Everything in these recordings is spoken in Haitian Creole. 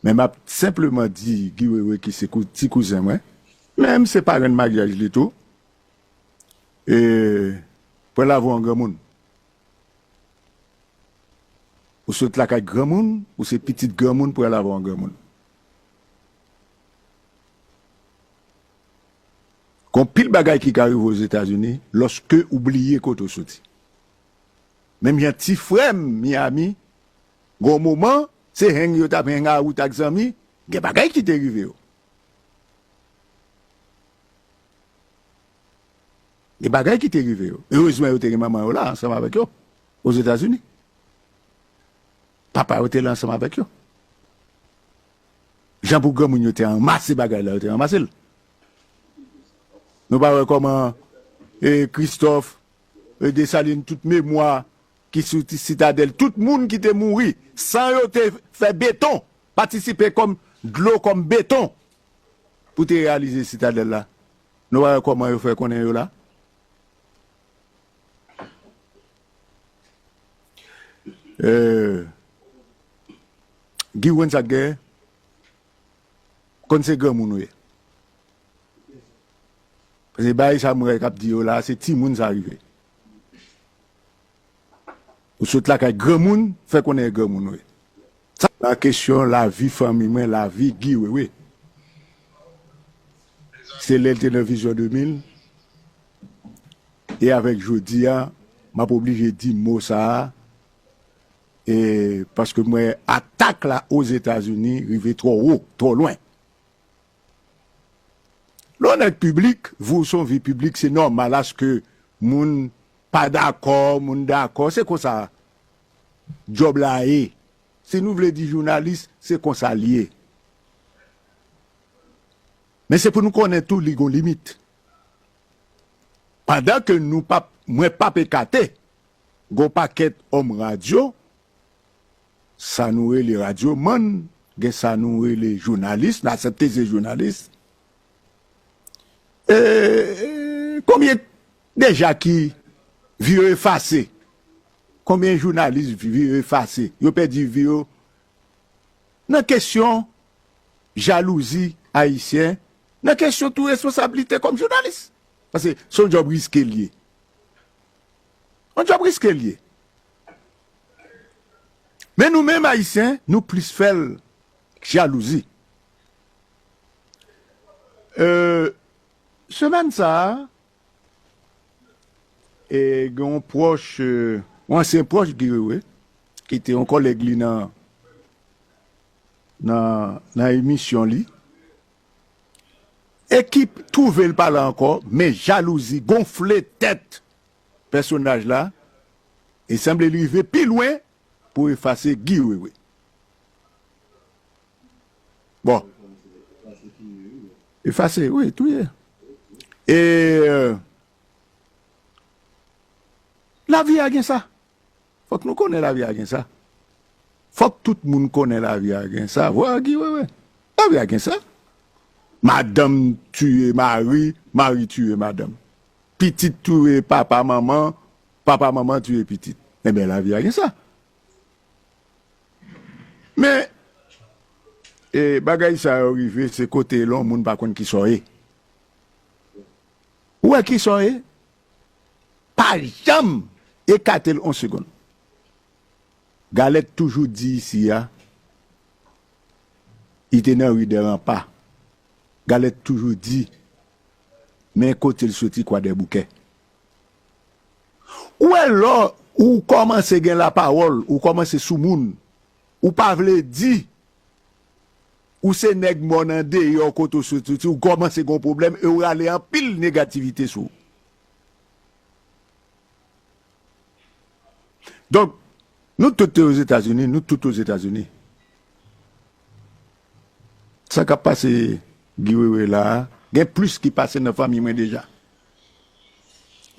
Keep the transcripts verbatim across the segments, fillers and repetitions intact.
Men m ap senpleman di Guy Wewe ki se kou- ti kouzen mwen, men m se parenn maryaj li tou. E, pran lavi w an granmoun. Ou sot lakay granmoun, ou se pitit granmoun, pran lavi w an granmoun. Gon pil bagay ki ka rive Ozetazini lòske ou bliye kote w soti. Menm jan ti frè m Miami, gon moman, se hang yo t ap hang out ak zanmi, gen bagay ki te rive yo. Gen bagay ki te rive yo. Erezman, yo te gen manman yo la ansanm avèk yo, Ozetazini. Papa yo te la ansanm avèk yo. Jan pou granmoun yo te ranmase bagay la, yo te ranmase l. Nou pa wè kòman, e, Kristòf, e, Desalin, tout memwa ki sou ti Sitadèl, tout moun ki te mouri, san yo te fè beton, patisipe kòm dlo, kòm beton, pou te reyalize Sitadèl la. Nou pa wè kòman yo fè konnen yo la? E, Guy, ou konn sa k genyen? Konn se granmoun ou ye. Paske bagay sa m wè k ap di yo la, se timoun sa rive. Ou sot lakay granmoun, fè konnen e granmoun ou ye. Sa, nan kesyon lavi fanmi mwen, lavi Guy Wewe. Se lè l te nan Vizyon de mil. E avèk jodi a, m ap oblije di mo sa a, e paske m wè atak la Ozetazini rive twò wo, twò lwen. Lè w nèg piblik, vi w se yon vi piblik, se nòmal aske moun pa dakò, moun dakò, se konsa djòb la ye. Si nou vle di jounalis, se konsa l ye. Men se pou nou konnen tou, li gon limit. Pandan ke nou p ap, mwen p ap ekate, gon pakèt òm radyo, sa nou rele radyomann, gen sa nou rele jounalis, n aksepte se jounalis. E, e, konbyen deja ki vi yo efase? Konbyen jounalis vi yo efase? Yo pèdi vi yo nan kesyon jalouzi ayisyen, nan kesyon tou responsablite kòm jounalis. Paske se yon djòb riske l ye. Yon djòb riske l ye. Men nou menm ayisyen, nou plis fè l jalouzi. E, semèn sa a, e, gen yon pwòch, e, yon ansyen pwòch Guy Wewe, ki te yon kòlèg li nan, nan, nan emisyon li, e ki twouve l pa la ankò, men jalouzi gonfle tèt pèsonaj la, e sanble li rive pi lwen pou efase Guy Wewe. Bon. Efase, wi, touye. E, e, lavi a gen sa. Fòk nou konnen lavi a gen sa. Fòk tout moun konnen lavi a gen sa. Vwa Guy Wewe. Lavi a gen sa. Madanm tiye mari, mari tiye madanm. Pitit tiye papa, manman, papa, manman tiye pitit. Enben, lavi a gen sa. Men, e, bagay sa yo rive, se kote lè yon moun pa konn kisa w ye. Ou wè kisa w ye? Pa janm ekate l yon segonn. Galèt toujou di isi a, li te nan ri dè ranpa. Galèt toujou di, men kote l soti, Kwadèboukè. Ou wè lè ou kòmanse gen lapawòl, ou kòmanse sou moun, ou pa vle di, ou se nèg mò nan deyò kote w soti, ou kòmanse gen pwoblèm e ou rale anpil negativite sou ou. Donk, nou tout te Ozetazini, nou tout Ozetazini. Sa k ap pase Guy Wewe la a, gen plis ki pase nan fanmi mwen deja.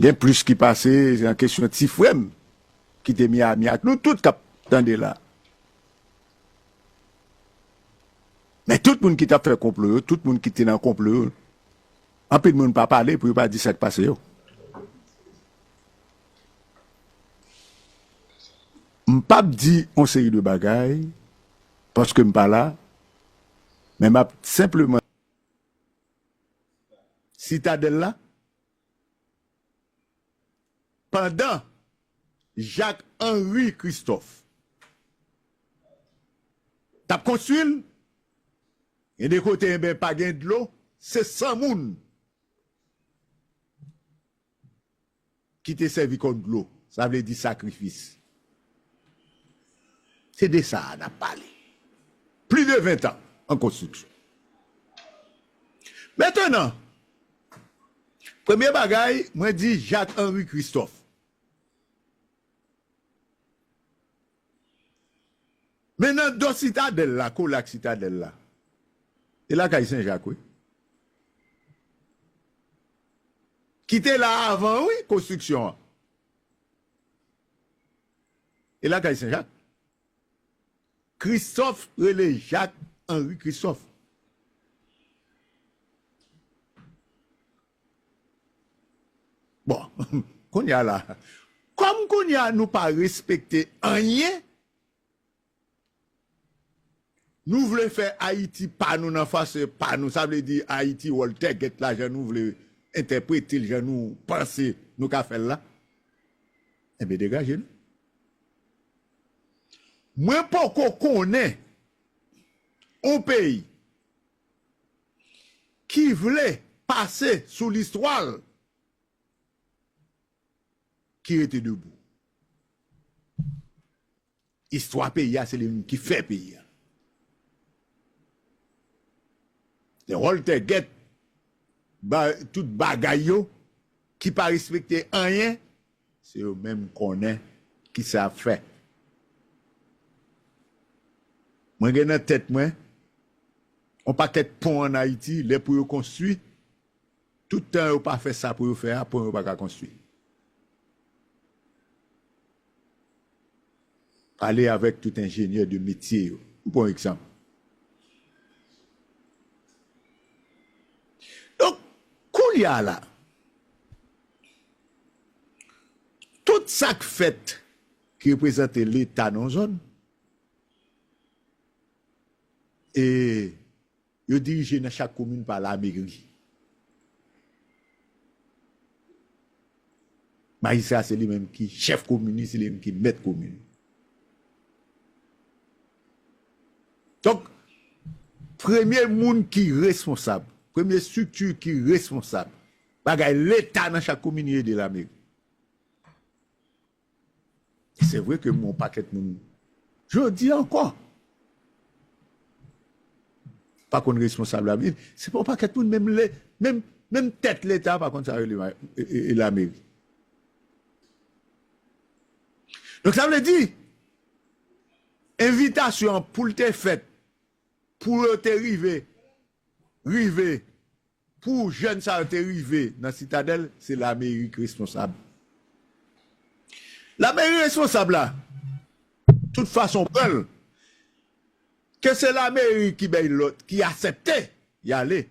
Gen plis ki pase nan kesyon ti frè m ki te Miami ak nou tout k ap tande la. Men tout moun ki t ap fè konplo yo, tout moun ki te nan konplo yo, anpil moun pa pale pou yo pa di sa k pase yo. M p ap di yon seri de bagay, paske m pa la, Men m ap senpleman Sitadèl la, pandan Jacques Henri Christophe t ap konstwi l, gen de kote, enben, pa gen dlo, se san moun ki te sèvi kòm dlo, sa vle di sakrifis. Se de sa a n ap pale. Plis de ven tan an konstriksyon. Mentnan, premye bagay, mwen di Jacques Henri Christophe. Men nan do Sitadèl la, kole ak Sitadèl la, e lakay Sen Jak, wi. Ki te la avan, wi, konstriksyon an. E lakay Sen Jak. Christophe rele Jacques Henri Christophe. Bon, kounye a la, kòm kounye a nou pa respekte anyen, nou vle fè Ayiti pa nou nan fason pa nou. Sa vle di Ayiti Walter Gate la, jan nou vle entèprete l, jan nou panse nou ka fè l la. Enben, degaje nou. Mwen poko konnen yon peyi ki vle pase sou listwa l ki rete debou. Istwa peyi a, se li menm ki fè peyi a. Lè Walter Gate ba tout bagay yo, ki pa respekte anyen, se yo menm konnen ki sa ap fè. Mwen gen nan tèt mwen, yon pakèt pon ann Ayiti, lè pou yo konstwi, tout tan yo pa fè sa pou yo fè a, pon yo pa ka konstwi. Pale avèk tout enjenyè de metye yo. M pran yon egzanp. Donk, kounye a la, tout sa k fèt ki reprezante Leta nan yon zòn, e yo dirije nan chak komin pa lameri. Majistra se li menm ki chèf komin li, se li menm ki mèt komin. Donk, premye moun ki responsab, premye estrikti ki responsab bagay Leta nan chak komin, li rele lameri. Se vre ke yon pakèt moun, jodi ankò, pa konn responsab lameri. Se pa yon pakèt moun, menm le, menm, menm tèt Leta pa konn sa rele ma-, e, e, e lameri. Donk, sa vle di, envitasyon an pou l te fèt, pou yo te rive, rive, pou jèn sa yo te rive nan Sitadèl, se lameri k responsab. Lameri responsab la, tout fason pran l, ke se lameri ki bay lòd, ki aksepte y ale.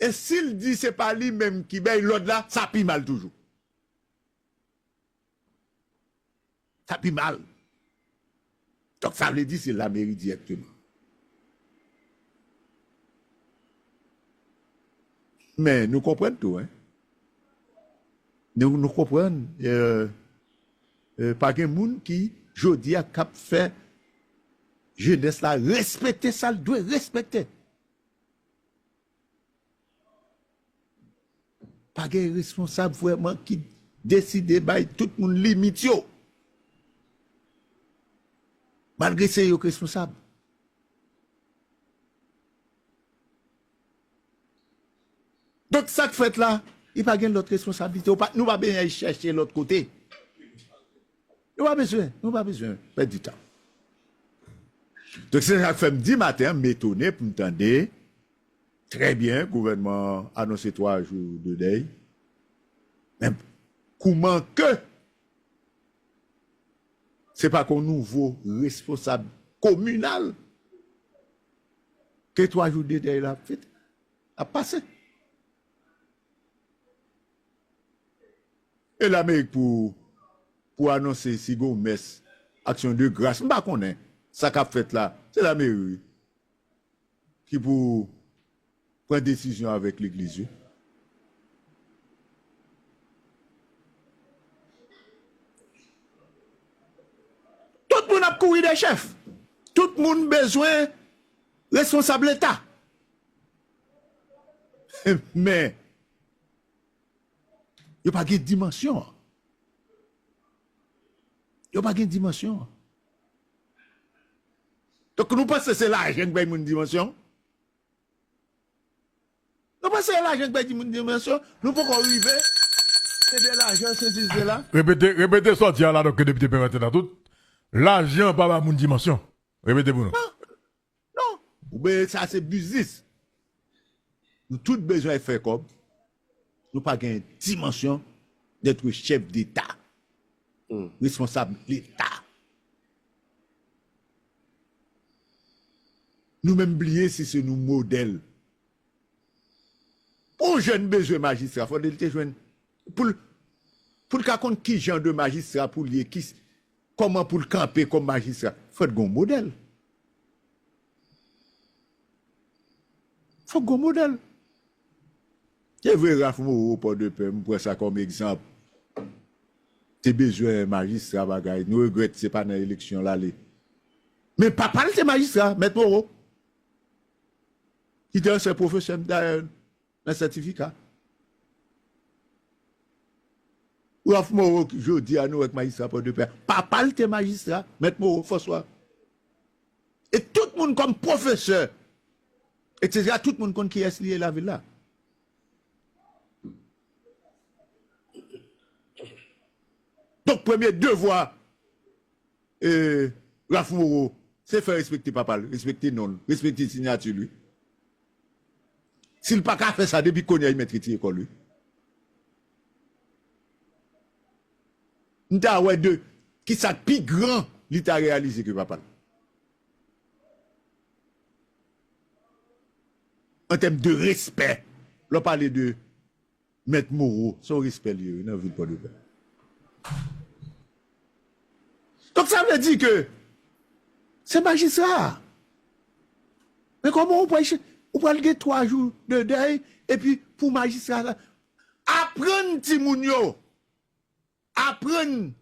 E si l di se pa li menm ki bay lòd la, sa pi mal toujou. Sa pi mal. Donk, sa vle di se lameri dirèkteman. Men nou konprann tou, en. Nou, nou konprann, e, e, pa gen moun ki, jodi a, k ap fè jenès la respekte sa l dwe respekte. Pa gen responsab vrèman ki deside bay tout moun limit yo. Malgre se yo k responsab. Donk, sa k fèt la, li pa gen lòt responsablite. Ou pa, nou pa bezwen al chèche lòt kote. Nou pa bezwen, nou pa bezwen pèdi tan. Donk, se sa k fè m di maten an, m etone pou m tande, trè byen, gouvènman an anonse twa jou de dèy. Men, kouman ke se pa kon nouvo responsab kominal ke twa jou de dèy la ap fete, ap pase? E lameri pou, pou anonse si gen yon mès, aksyon de gras, m pa konnen sa k ap fèt la. Se lameri, wi. ki pou pran desizyon avèk legliz, wi. Tout moun ap kouri dèyè chèf. Tout moun bezwen responsab Leta. Men, yo pa gen dimansyon an. Yo pa gen dimansyon an. Donk, nou panse se lajan k bay moun dimansyon? Nou panse se lajan k bay moun dimansyon? Nou poko rive. Se de lajan, se di, se la. Repete, repete sa w di a la, donk, ke depite Pèmaten nan tout. Lajan pa ba moun dimansyon. Repete pou nou. Non. Non. Oubyen sa se biznis. Nou tout bezwen fè kòb. Nou pa gen dimansyon d'être chef d'État, responsab Leta. Nou menm bliye si se nou modèl. Pou yon jèn bezwen majistra, fò l te jwenn, pou l, pou l ka konn ki jan de majistra pou l ye, ki, kòman pou l kanpe kòm majistra, fò l gen yon modèl. Fòk gen yon modèl. Se vre, Ralph Moreau, Pòdepè, m pran sa kòm egzanp. Te bezwen majistra, bagay. Nou regrèt se pa nan eleksyon l ale. Men papa l te majistra, Mèt Moreau. Ki te ansyen pwofesè m dayè nan sètifika. Ralph Moreau, jodi a, nou wè k majistra Pòdepè. Papa l te majistra, Mèt Moreau François. E tout moun kòm pwofesè, etsetera, tout moun konn kiyès li ye lavil la. Donk, premye devwa, e, Ralph Moreau, se fè respekte papa l, respekte non l, respekte siyati l, wi. Si l pa ka fè sa, depi kounye a, li mèt retire kò l, wi. M ta wè de kisa k pi gran li ta reyalize ke papa l. An tèm de respè, lè w pale de Mèt Moreau, se yon respè li ye, wi, nan vil Pòdepè. Donk, sa vle di ke se majistra. Men kòman ou pral, ou pral gen twa jou de dèy, epi pou majistra sa, aprann timoun yo, aprann